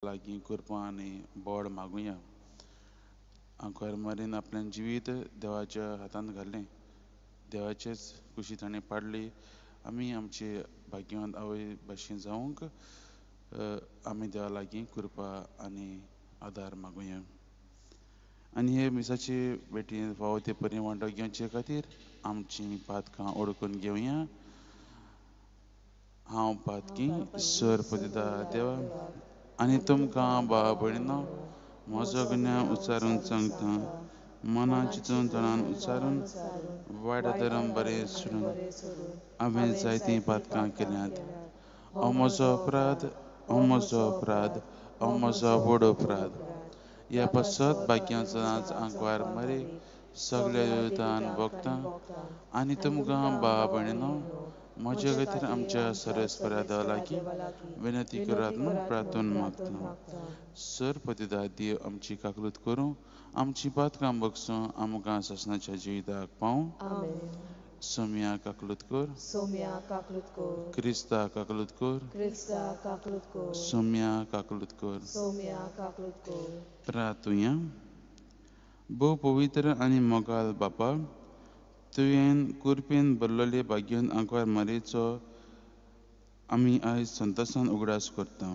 लागीं कृपा आनी बळ मागुया. आंकवार मारीन आपलें जिवीत देवाच्या हातांत घालें, देवाचेच कुशी ताणें पाडली. आमी आमचे भाग्यवंत आवय भाशेन जावंक आमी देवा लागीं कृपा आनी आदार मागुया. आनी हे मिसाचे भेटीन फावो ते परी वांटो घेवचे खातीर आमचीं पातकां ओळखून घेवया. हांव पातकी सर पतिता देवा आनी तुमकां भाव भयणीनो म्हजो गुन्यांव उच्चारून सांगता. मनां चिंतून तणान उच्चारून वायट धर्म बरें सोडून हांवें जायतीं पातकां केल्यांत. हो म्हजो अपराध, हो म्हजो अपराध, हो म्हजो व्हड अपराध. ह्या पासत भाग्यां सदांच आंकवार मरे सगल्या युद्धान भोगता आनी तुमकां भाव भयणीनो म्हज्या खातीर आमच्या सर्वेस्परा देवा लागीं विनंती करात म्हूण प्रार्थना मागता. सर पतिदा देव आमची काकलूत करूं, आमची पातकां बगसूं आमकां सासणाच्या जिविताक पावूं. सोम्या काकलूत कर, सोम्या काकलूत कर, क्रिस्ता काकलूत कर, क्रिस्ता काकलूत कर, सोम्या काकलूत कर, सोम्या काकलूत कर. प्रार्थुया. भोव पवित्र आनी मोगाल बापा, तुवें कुरपेन भरलेले भाग्यन आंकवार मारयेचो आमी आयज संतोसान उगडास करता.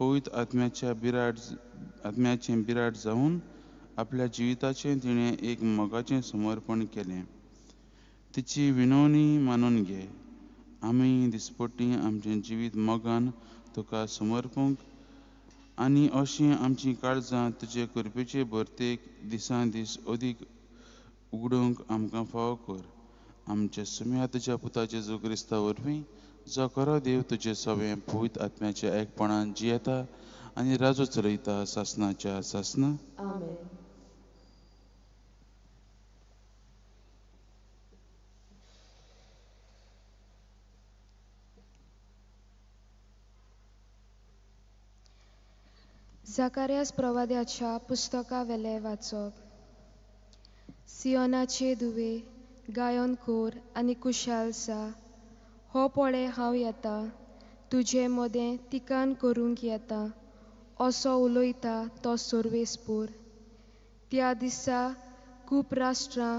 पवित्र आत्म्याच्या बिराड आत्म्याचें बिराड जावन आपल्या जिविताचें तिणें एक मोगाचें समर्पण केलें. तिची विनवणी मानून घे. आमी दिसपट्टी आमचें जिवीत मोगान तुका समर्पूंक आनी अशीं आमचीं काळजां तुजे कृपेचे भरतेक दिसान दीस अदीक उगडूंक आमकां फावो कर. आमच्या सुम्या तुज्या पुता जेजू क्रिस्ता वरवीं, जो खरो देव तुजे सवें पवित्र आत्म्याच्या एकपणान जियेता आनी राजू चलयता सासणाच्या सासना. आमेन. जाकारियास प्रवाद्याच्या पुस्तका वेलें वाचप. सियोनाचे दुवे गायन कोर आनी कुशाल जा, हो पळय हांव येता, तुजे मदें तिकान करूंक येता, असो उलयता तो सर्वेस्पोर. त्या दिसा खूब राष्ट्रां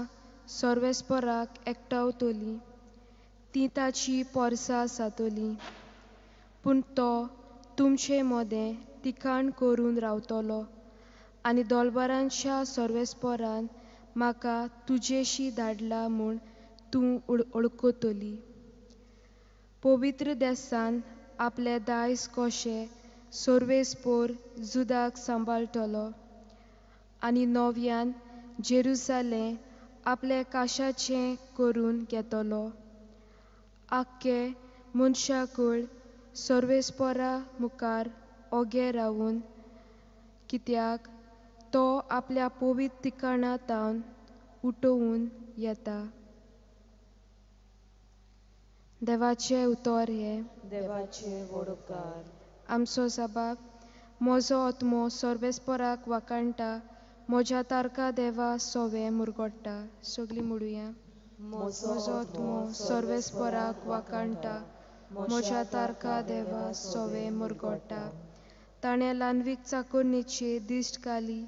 सर्वेस्पोराक एकठांवतलीं, तीं ताची पोरसां जातलीं, पूण तो तुमचे मदें तिकाण करून रावतलो आनी दोलबारांच्या सर्वेस्पोरान म्हाका तुजेशी धाडला म्हूण तूं वळखतली. पवित्र देसान आपलें दायज कशें सर्वेस्पोर जुदाक सांबाळटलो आनी नव्यान जेरुजालें आपलें काशाचें करून घेतलो. आख्खे मनशाकूळ सर्वेस्पोरा मुखार ओगे रावून, कित्याक तो आपल्या पवित्र ठिकाणा तावन उठोवन येता. देवाचें उतर हें. देवाचे व्हड उपकार. आमचो जबाब. म्हजो आत्मो सर्वेस्पोराक वाखाणटा, म्हज्या तारका देवा सोवें मुरगोट्टा. सगळीं म्हणुया. म्हजो आत्मो सर्वेस्पोराक वाखाणटा, म्हज्या तारका देवा सोवें मुरगोट्टा. ताणें ल्हानवीक चाकोरणेची दिश्ट घाली,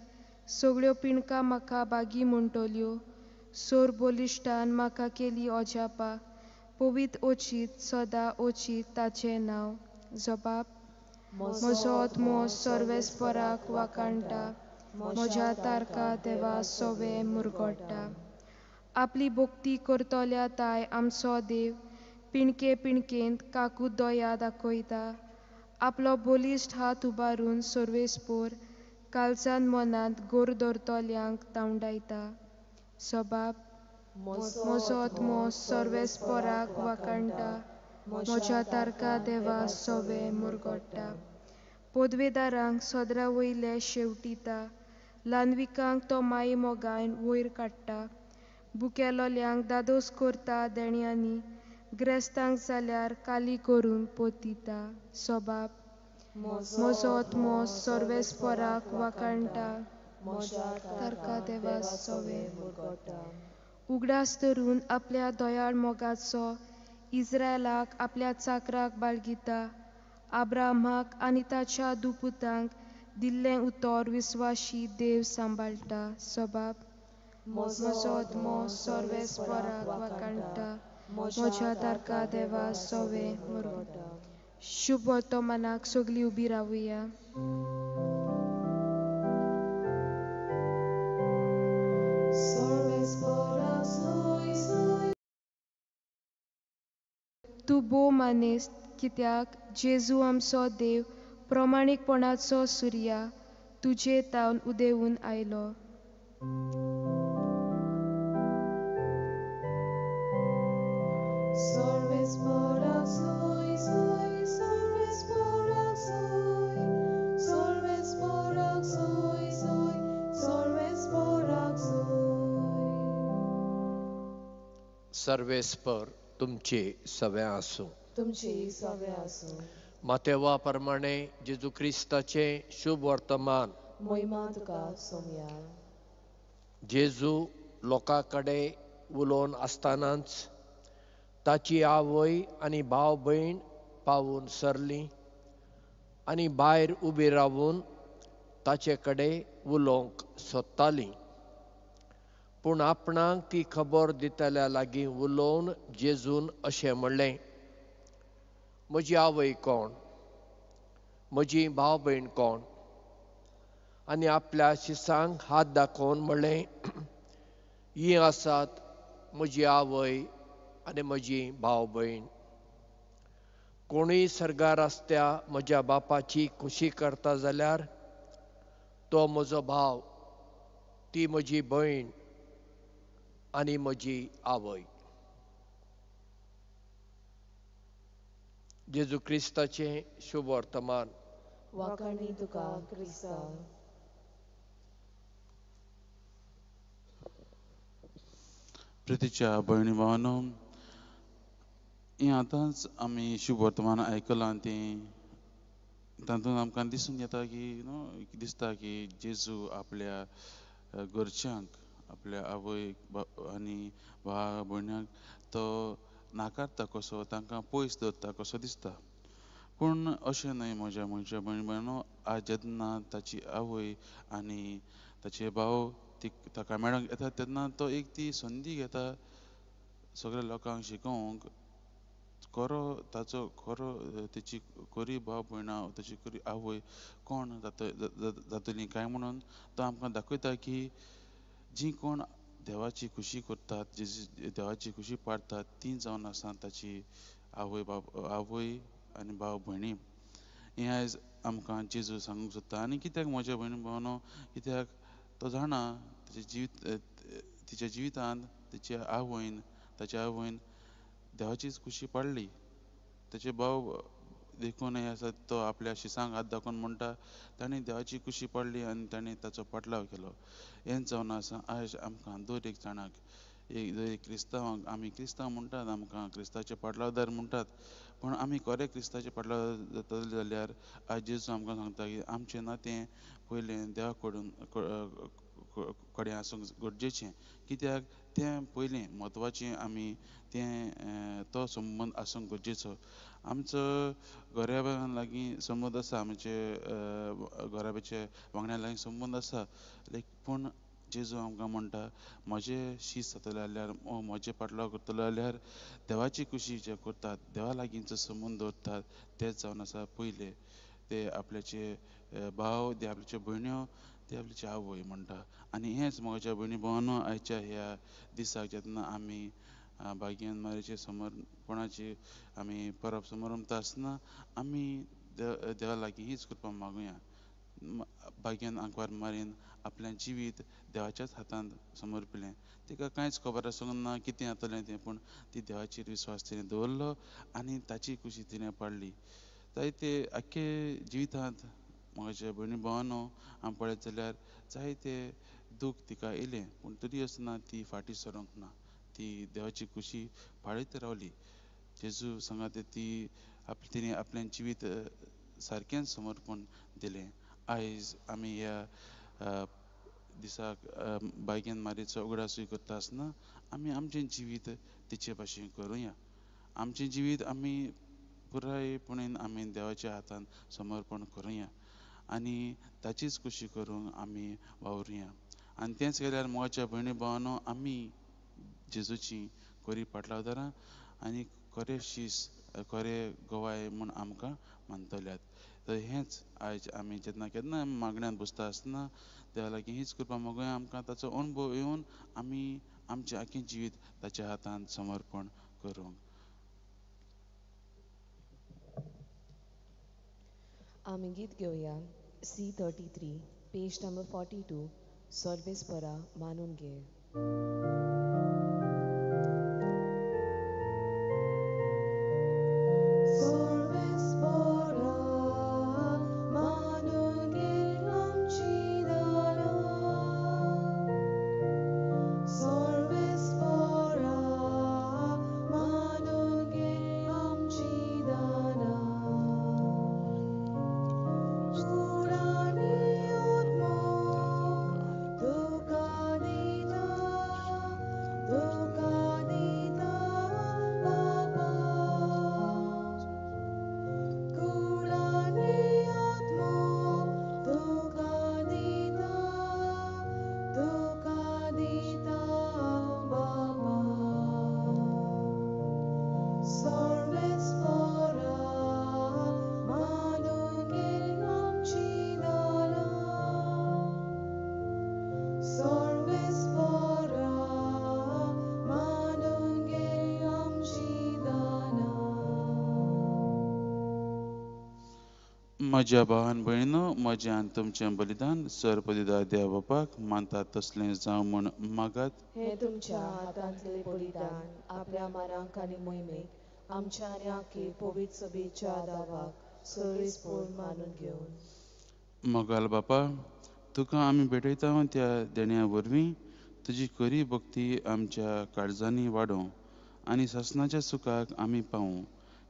सगळ्यो पिणकां म्हाका बागी म्हणटल्यो. सोर बलिश्टान म्हाका केली अजापा, पवित्र ओचीत सदां ओचीत ताचें नांव. जबाब. म्हजो आत्मो सर्वेस्पोराक वाखाणटा, म्हज्या तारका देवा सोवें मुरगोट्टा. आपली भक्ती करतल्या ताय आमचो देव पिणके पिणकेंत काकू दया दाखयता. आपलो बलिश्ट हात उबारून सर्वेस्पोर कालसान मनांत गोर दवरतल्यांक धांवडायता. सबाब. म्हजो आत्मो सर्वेस्पोराक वाखाणटा, म्हज्या तारका देवा सोवें मुरगोट्टा. पदवेदारांक सदरा वयले शेवटिता, ल्हानविकांक तो माई मोगान वयर काडटा. बुकेलोल्यांक दादोस करता देण्यांनी, ग्रेस्तांक जाल्यार काली करून पोतिता. सबाब. म्हजो आत्मो सर्वेस्पोराक वाखाणटा, तारका देवा सोवें. उगडास धरून आपल्या दयाळ मोगाचो इस्रायलाक आपल्या चाकराक बाळगिता. आब्रामाक आनी ताच्या दुपुतांक दिल्लें उतर विस्वाशी देव सांबाळटा. सबाब. म्हजो आत्मो सर्वेस्पराक वाखाणटा, म्हज्या तारका देवा सोवे मुरगोटा. शुभ वर्तमानाक सगळीं उबी रावया. तूं भोव मानेस्त, कित्याक जेजू आमचो देव प्रमाणीकपणाचो सुर्या तुजे तावन उदेवन आयलो. सर्वेस्पर तुमचे सवे आसूं. तुमचे सवे आसूं. मातेवा प्रमाणे जेजू क्रिस्ताचें शुभ वर्तमान. मोहिमा तुका सोमया. जेजू लोकां कडेन उलोवन आसतनाच ताची आवय आनी भाव भयण पावून सरली आनी भायर उबी रावून ताचे कडेन उलोवंक सोदताली. पूण आपणाक ती खबर दितल्या लागीं उलोवन जेजून अशें म्हणलें, म्हजी आवय कोण, म्हजी भाव भयण कोण? आनी आपल्या शिसांक हात दाखोवन म्हणलें, हीं आसात म्हजी आवय आनी म्हजी भाव भयण. कोणूय सर्गार आसत्या म्हज्या बापाची खुशी करता जाल्यार तो म्हजो भाव, ती म्हजी भयण आनी म्हजी आवय. जेजू क्रिस्ताचें शुभ वर्तमान. वाखाणी तुका क्रिस्ता. प्रितीच्या भयणी भावानो, हें आतांच आमी शुभ वर्तमान आयकलां तें तातूंत आमकां दिसून येता की न्हू दिसता की जेजू आपल्या घरच्यांक, आपल्या आवय आनी भाव भयणांक तो नाकारता कसो, तांकां पयस दवरता कसो दिसता. पूण अशें न्हय म्हज्या म्हज्या भयण भयणो, आज जेन्ना ताची आवय आनी ताचे भाव ती ताका मेळोंक येता तेन्ना तो एक ती संदी घेता सगळ्या लोकांक शिकोवंक खरो ताचो खरो तेची खरी भाव भयणां, ताची खरी आवय कोण जातली काय म्हणून तो आमकां दाखयता की जी कोण देवाची खुशी करतात, जी देवाची खुशी पाडतात ती जावन आसा ताची आवय बाप, आवय आनी भाव भयणी. हें आयज आमकां जेजू सांगूंक सोदता. आनी कित्याक म्हज्या भयणी भावानो, कित्याक तो जाणा ताच्या जिवीत तिच्या जिवितांत तिच्या आवयन, ताच्या आवयन देवाचीच खुशी पाडली. ताचे भाव देखून हें आसा तो आपल्या शिसांक हात दाखोवन म्हणटा ताणें देवाची खुशी पाडली आनी ताणें ताचो पाटलाव केलो. हेंच जावन आसा आयज आमकां दर एक जाणाक, एक दर एक क्रिस्तांवांक, आमी क्रिस्तांव म्हणटात, आमकां क्रिस्ताचे पाटलावदार म्हणटात, पूण आमी खरे क्रिस्ताचे पाटलावदार जातले जाल्यार आयज जेजू आमकां सांगता की आमचें नातें पयलें देवा कडून कडेन आसूंक गरजेचें. कित्याक तें पयलें म्हत्वाचें, आमी तें तो संबंद आसूंक गरजेचो. आमचो घराब्या लागीं संबंद आसा, आमचे घराब्याचे वांगड्या लागीं संबंद आसा, लायक पूण जेजू आमकां म्हणटा म्हजे शीस जातले जाल्यार, म्हजे पाटलाव करतलो जाल्यार देवाची खुशी जे करतात, देवा लागींचो संबंद दवरतात तेच जावन आसा पयले ते आपल्याचे भाव, ते आपल्याच्यो भयण्यो, ते आपल्याची आवय म्हणटा. आनी हेंच म्हज्या भयणी भावानो आयच्या ह्या दिसाक जेन्ना आमी भाग्यान मारीचे समर्पणाची आमी परब समरंभता आसतना आमी देवा लागीं हीच कृपा मागुया, भाग्यान आंकवार मारीन आपलें जिवीत देवाच्याच हातांत समर्पिलें. तिका कांयच खबर आसूंक ना कितें जातलें तें, पूण ती देवाचेर विस्वास तिणें दवरलो आनी ताची खुशी तिणें पाडली. जायते आख्खे जिवितांत म्हज्या भयणी भावानो आमी पळयत जाल्यार जायते दूख तिका येयलें, पूण तरी आसतना ती फाटीं सरोंक ना, ती देवाची खुशी पाळयत रावली. जेजू सांगात ती तिणें आपलें जिवीत सारकेंच समर्पण दिलें. आयज आमी ह्या दिसाक बायगेन मारीचो उगडासूय करता आसतना आमी आमचें जिवीत तिचे भाशेन करुया. आमचें जिवीत आमी पुरायपणान आमी देवाच्या हातान समर्पण करुया आनी ताचीच खुशी करूंक आमी वावरुया. आनी तेंच केल्यार मोगाच्या भयणी भावांनो आमी जेजूची खरी पाटलावदारां आनी खरे शीस खरे गवाय म्हूण आमकां मानतल्यात. तर हेंच आयज आमी जेन्ना केन्ना मागण्यान बसता आसतना देवा लागीं हीच कृपा मागुया, आमकां ताचो अणभव येवन आमी आमचें आख्खें जिवीत ताच्या हातान समर्पण करूंक. आमी गीत घेवया C33 page number 42 सर्वेस्परा मानून घे. म्हज्या भावान भयणीनो, म्हजें आनी तुमचें बलिदान सर्वपदिदा देव बापाक मानतात तसलें जावं म्हूण मागात. हें तुमच्या हातांतलें बलिदान आपल्या मानाक आनी मोहिमेक आमच्या आनी आखे पवित्र सभेच्या दावाक सर्वेस्पोर मानून घेवन. मोगाल बापा, तुका आमी भेटयता त्या देण्या वरवीं तुजी खरी भक्ती आमच्या काळजांनी वाडोवं आनी सासणाच्या सुखाक आमी पावूं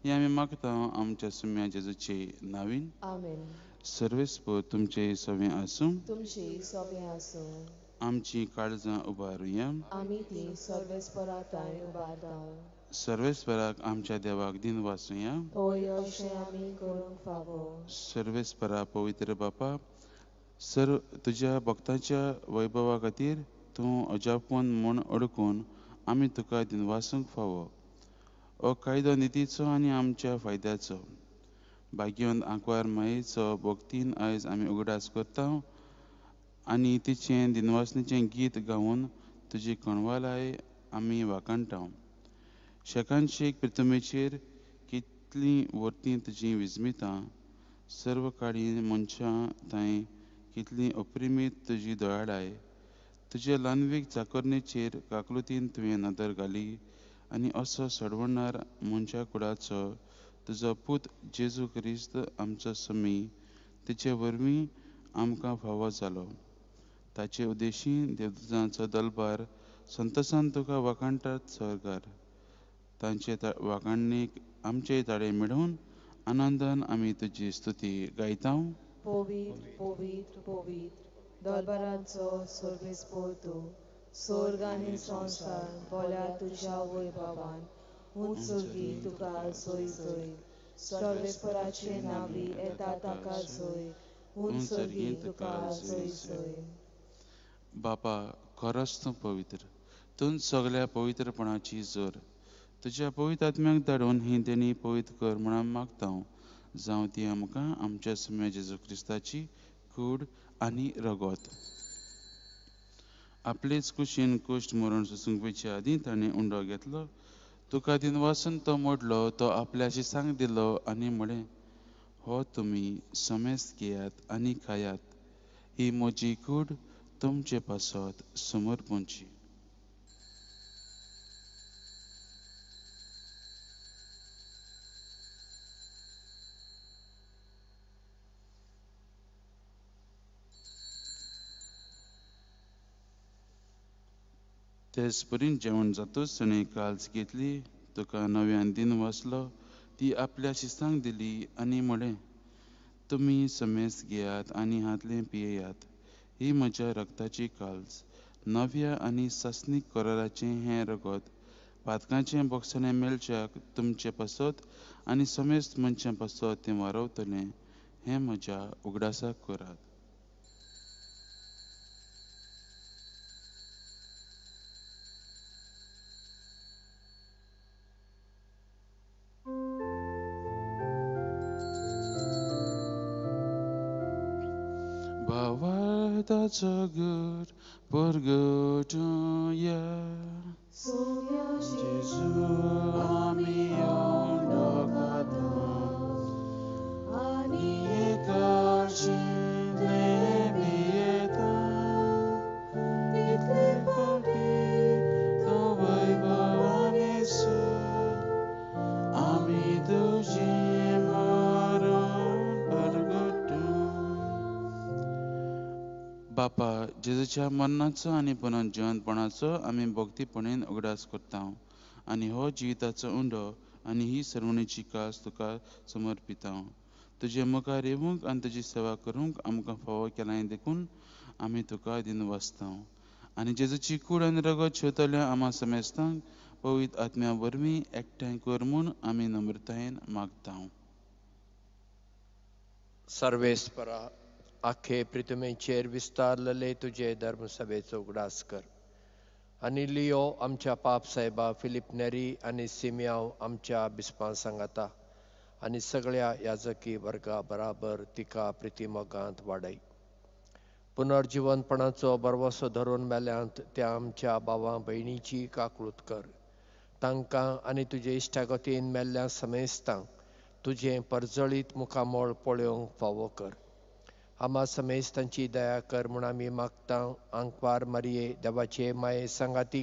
हें आमी मागता आमच्या सुम्या जेजूचे नावीन. आमेन. सर्वेस्पोर तुमचे सवें आसूं. तुमचे सवें आसूं. आमची काळजां उबारुया. आमी ती सर्वेस्परा थंय उबारता. सर्वेस्पराक आमच्या देवाक दिन वाचुया. होय, अशें आमी करूंक फावो. सर्वेस्परा पवित्र बापा, सर्व तुज्या भक्तांच्या वैभवा खातीर तूं अजापवन म्हूण अडकून आमी तुका दिनवासूंक फावो. हो कायदो नितीचो आनी आमच्या फायद्याचो. भाग्यवंत आंकवार मायेचो भक्तीन आयज आमी उगडास करता आनी तिचें दिनवासनेचें गीत गावन तुजी कणवालाय आमी वाखाणटा. शेकानशेक प्रितमेचेर कितलीं वर्तीं तुजीं विजमितां, सर्व काळी मनशां थंय कितली अप्रिमीत तुजी दयाळाय. तुजे ल्हानवीक चाकरणेचेर काकलुतीन तुवें नदर घाली आनी असो सडवणार मनशा कुडाचो तुजो पूत जेजू क्रिस्त आमचो समी तिचे वरवीं आमकां फावो जालो. ताचे उद्देशी देवदूतांचो दलबार संतोसान तुका वाखाणटात स्वर्गार. तांचे वाखाणणेक आमचे ताळे मेळोवन आनंदान आमी तुजी स्तुती गायता. पवित्र पवित्र पवित्र दरबारांचो सर्वेस्पोर तूं, स्वर्ग आनी संवसार बोल्या तुज्या वैभवान. उंच सर्गी तुका जय जय, सर्वेस्पराचे नावी येता ताका जय, उंच सर्गी तुका जय जय. बापा, खरोच तूं पवित्र, तूं सगल्या पवित्रपणाची जोर. तुज्या पवित्र आत्म्याक धाडून ही देणी पवित्र कर म्हणून मागता. जावं ती आमकां आमच्या सुम्या जेजू क्रिस्ताची कूड आनी रगत. आपलेच कुशीन कुश्ट मरण सोसूंक आदीं ताणें उंडो घेतलो, तुका दिनवासून तो मोडलो, तो आपल्या शिसांक दिलो आनी म्हळें, हो तुमी समेस्त घेयात आनी खायात, ही म्हजी कूड तुमचे पासत समर्पणची. तेच परीन जेवण जातूच ताणें काल्स घेतली, तुका नव्यान दिन वाचलो, ती आपल्या शिस्तांक दिली आनी म्हळें, तुमी समेस्त घेयात आनी हातलें पियेयात, ही म्हज्या रक्ताची काल्स, नव्या आनी सासणीक कराराचें हें रगत पातकांचें बोगसणें मेळच्याक तुमचे पासत आनी समेस्त मनशां पासत तें वारवतलें. हें म्हज्या उगडासाक करात. भावार्थाचो गूट परगटुया. जेजू आमी येवन लोकांत आनी एकाशिल्ले भियेता तितले फावटी तो वैभवान येसू आमी तुजें मरण परगटूं. बापा, जेजूच्या मरणाचो आनी पुनर्जिवंतपणाचो आमी भक्तीपणेन उगडास करता आनी हो जिविताचो उंडो आनी ही सर्वणीची कास तुका समर्पिता. तुजे मुखार येवंक आनी तुजी सेवा करूंक आमकां फावो केलाय देखून आमी तुका दिनवासता. आनी जेजूची कूड आनी रगत शेवतल्या आमा समेस्तांक पवित्र आत्म्या वरवीं एकठांय कर म्हूण आमी नम्रतायेन मागता. सर्वेस्परा, आखे प्रितमेचेर विस्तारलेले तुजे धर्मसभेचो उगडास कर आनी लियो आमच्या पाप साहेबा फिलीप नेरी आनी सिमियांव आमच्या बिस्पां सांगाता आनी सगळ्या याजकी वर्गा बराबर तिका प्रितीमोगांत वाडय. पुनर्जिवनपणाचो बरवसो धरून मेल्यांत त्या आमच्या भावां भयणीची काकळूत कर. तांकां आनी तुजे इश्टागतीन मेल्ल्या समेस्तांक तुजें परजळीत मुखामळ पळोवंक फावो कर. आमा समेस्तांची दया कर म्हूण आमी मागता. आंकवार मारये देवाचे माये सांगाती,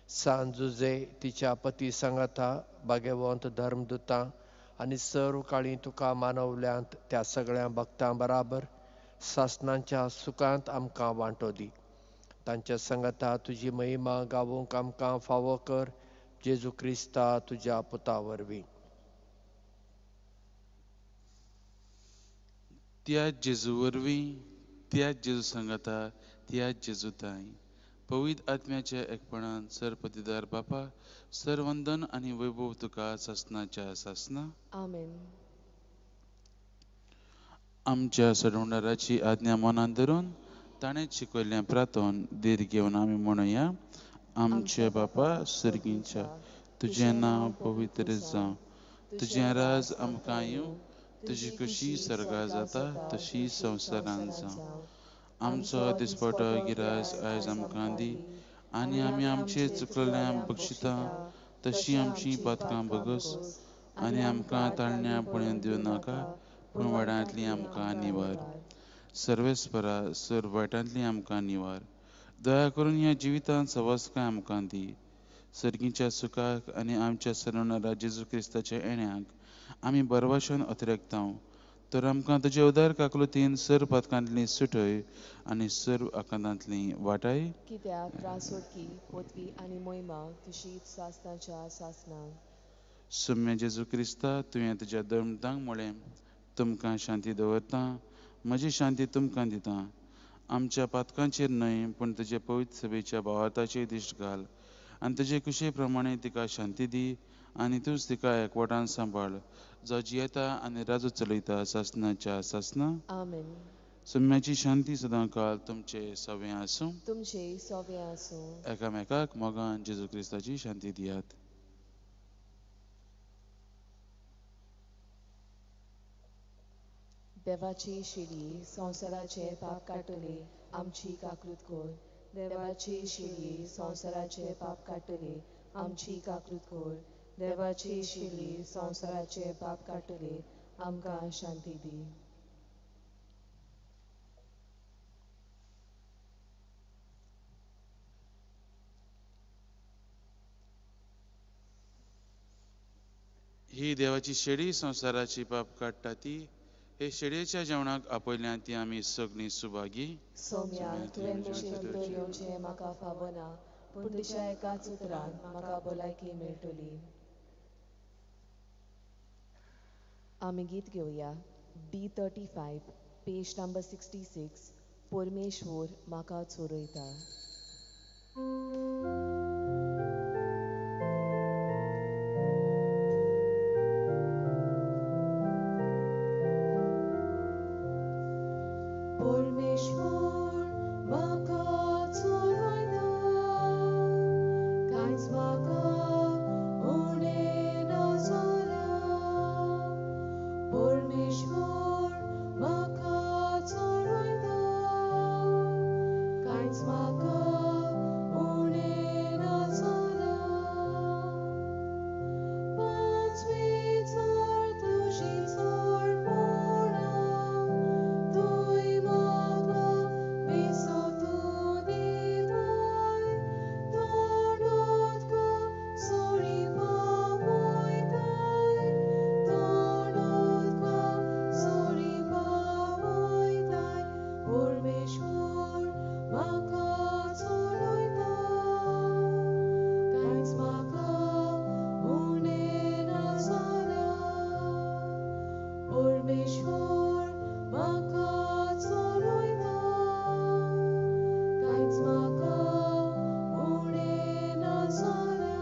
सान जुजे तिच्या पती सांगाता, भाग्यवंत धर्मदुतां आनी सर्व काळी तुका मानवल्यांत त्या सगळ्या भक्तां बराबर सासनांच्या सुखांत आमकां वांटो दी. तांच्या सांगाता तुजी महिमा गावोवंक आमकां फावो कर. जेजू क्रिस्ता तुज्या पुता वरवीं. त्या जेजू वरवीं, त्या जेजू सांगाता, त्या जेजू ताई पवित्र आत्म्याच्या एकपणान सरपतीदार बापा, सरवंदन आनी वैभव तुका सासनाच्या सासना. आमेन. आमच्या सरवंडाराची आज्ञा मनान धरून ताणें शिकयल्लें प्रार्थन धीर घेवन आमी म्हणुया. आमचे बापा सर्गींच्या, तुजें नांव पवित्र जावं, तुजें राज आमकां येवं, तुजी खुशी सर्गा जाता तशी संवसारान जावं. आमचो दिसपटो गिरास आयज आमकां दी आनी आमी आमचे चुकलेल्या बक्षिता तशी आमची पातकां बगस आनी आमकां ताळण्या पळोवन दिवं नाका, पूण वाड्यांतली आमकां निवार. सर्वेस्परा, सर वायटांतली आमकां निवार. दया करून ह्या जिवितांत सवस्काय आमकां दी. सर्गीच्या सुखाक आनी आमच्या सरवणारा जेजू क्रिस्ताच्या येण्याक आमी बरवाशन अतिरेकता. तर आमकां तुजे उदार काकलुतीन सर्व पातकांतली सुटय आनी सर्व आकांतांतली वाटाय. कित्याक रासोडकी पोतवी आनी मोहिमा तुशी सासनाच्या सासनाक. सुम्य जेजू क्रिस्ता, तुवें तुज्या धर्मदांक म्हळें, तुमकां शांती दवरता, म्हजी शांती तुमकां दिता. आमच्या पातकांचेर न्हय पूण तुजे पवित्र सभेच्या भावार्थाचेर दिश्ट घाल आनी तुजे कुशे प्रमाणे तिका शांती दी आनी तूंच तिका एकवटान सांबाळ, जो जियेता आनी राजू चलयता सासनाच्या सासना. आमेन. सुम्याची शांती सदांकाळ तुमचे सवे आसूं. तुमचे सवे आसूं. एकामेकाक मोगान जेजू क्रिस्ताची शांती दियात. देवाची शिडी संवसाराचे पाप काडटली आमची काकूत कर. देवाची शिडी संवसाराचे पाप काडटली आमची काकूत कर. देवाची शिडी संवसाराचे पाप काडटली आमकां शांती दी. ही देवाची शेडी संवसाराची पाप काडटा ती हे शेडयेच्या जेवणाक आपयल्या ती आमी सगळीं सुभागी. सोम्या, तुवें म्हजे भितर येवचें म्हाका फावना, पूण तुज्या एकाच उतरान म्हाका भलायकी मेळटली. आमी गीत घेवया D35 page number 66. परमेश्वर म्हाका चोरयता. परमेश्वर म्हाका चलयता, कांयच म्हाका उणें ना जालां. परमेश्वर म्हाका चलयता, कांयच म्हाका उणें ना जालां. पांचवीचार तुजी चडपणां, तूंय म्हाका विसव दिताय, तोंड उदक सरी पावयताय, तोंड उदक सरी पावयताय. परमेश्वर म्हाका चलयता, कांयच म्हाका उणें ना जालां. परमेश्वर म्हाका चलयता, कांयच म्हाका उणें ना जालां.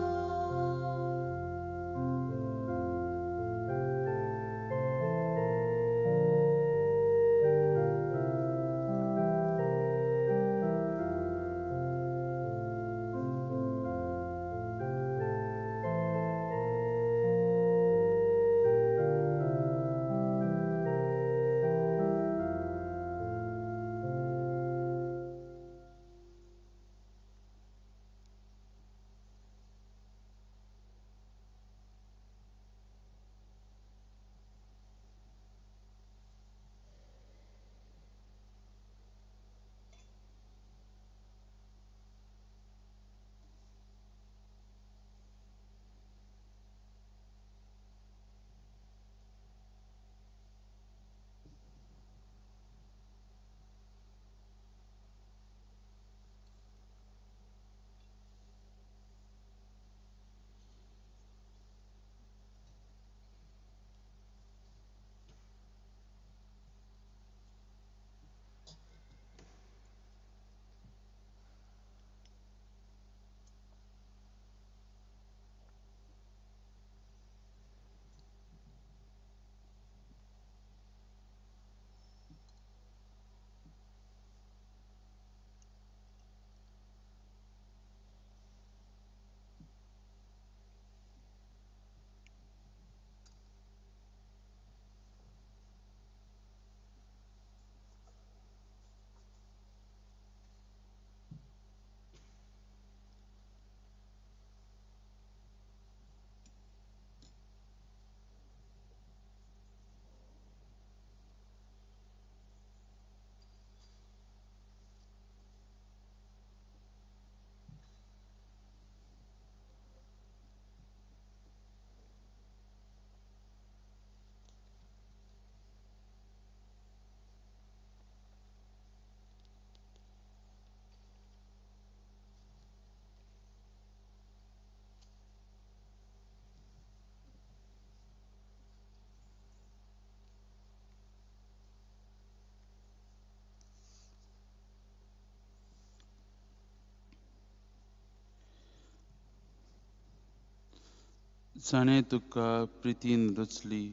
जाणें तुका प्रितीन रचली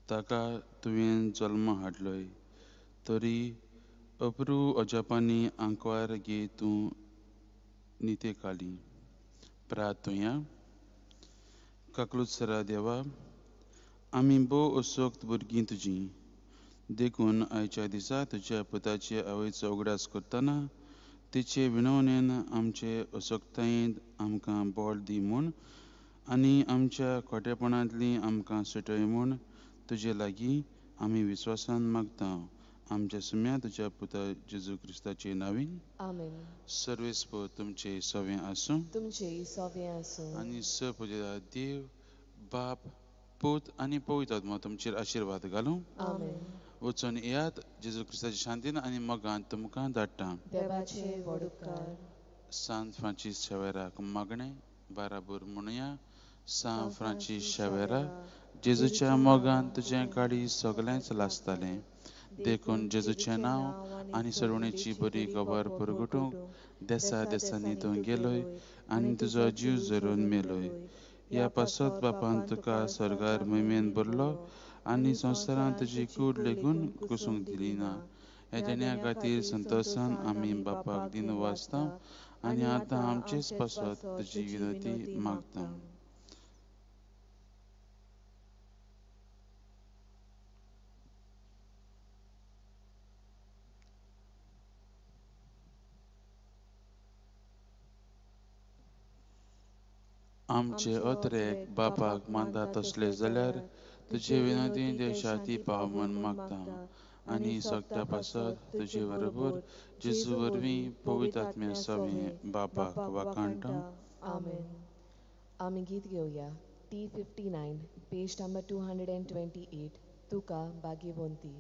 ताका तुवें जल्म हाडलोय, तरी अप्रू अजापांनी आंकवार गे तूं नितेकाली. प्रार्थुया. काकलुसरा देवा, आमी भोव असक्त भुरगीं तुजीं, देखून आयच्या दिसा तुज्या पुताचे आवयचो उगडास करतना तिचे विनवणेन आमचे असक्तायेंत आमकां बळ दी म्हूण आनी आमच्या खोटेपणांतली आमकां सुटय म्हूण तुजे लागीं आमी विस्वासान मागता. आमच्या सुम्या तुज्या पुता जेजू क्रिस्ताचे नांवान. आमेन. सर्वेस्पर तुमचे सवें आसूं. तुमचेय सवें आसूं. आनी सर्वपुजेदार देव बाप पूत आनी पवित्र आत्मा तुमचेर आशिर्वाद घालूं. आमेन. वचून येयात, जेजू क्रिस्ताच्या शांतीन आनी मोगान तुमकां धाडटा. देवाचे व्हड उपकार. सांत फ्रांसीस शेवेराक मागणें बाराबोर म्हणुया. सांत फ्रांसीस शेवेरा, जेजूच्या मोगान तुजें काळीज सगळेंच लासतालें, देखून जेजूचें नांव आनी सरवणेची बरी खबर परगटूंक देसा देसांनी तूं गेलोय आनी तुजो जीव झरोवन मेलोय. ह्या पासत बापान तुका स्वर्गार मोहिमेन भरलो आनी संवसारांत तुजी कूड लेगून कुसूंक दिली ना. ह्या देण्या खातीर संतोशान आमी बापाक दिनवासता आनी आतां आमचेच पासत तुजी विनवती मागता. आमचे अत्रेक बापाक मानता तसले जाल्यार तुजे विनोदी देशाती पाव म्हूण मागता आनी सगळ्या पासत तुजे बरोबर जेजू वरवीं पवित्र आत्म्या सवें बापाक वाखाणटा. आमेन. आमी गीत घेवया T59 page number 228 तुका भाग्यवंती.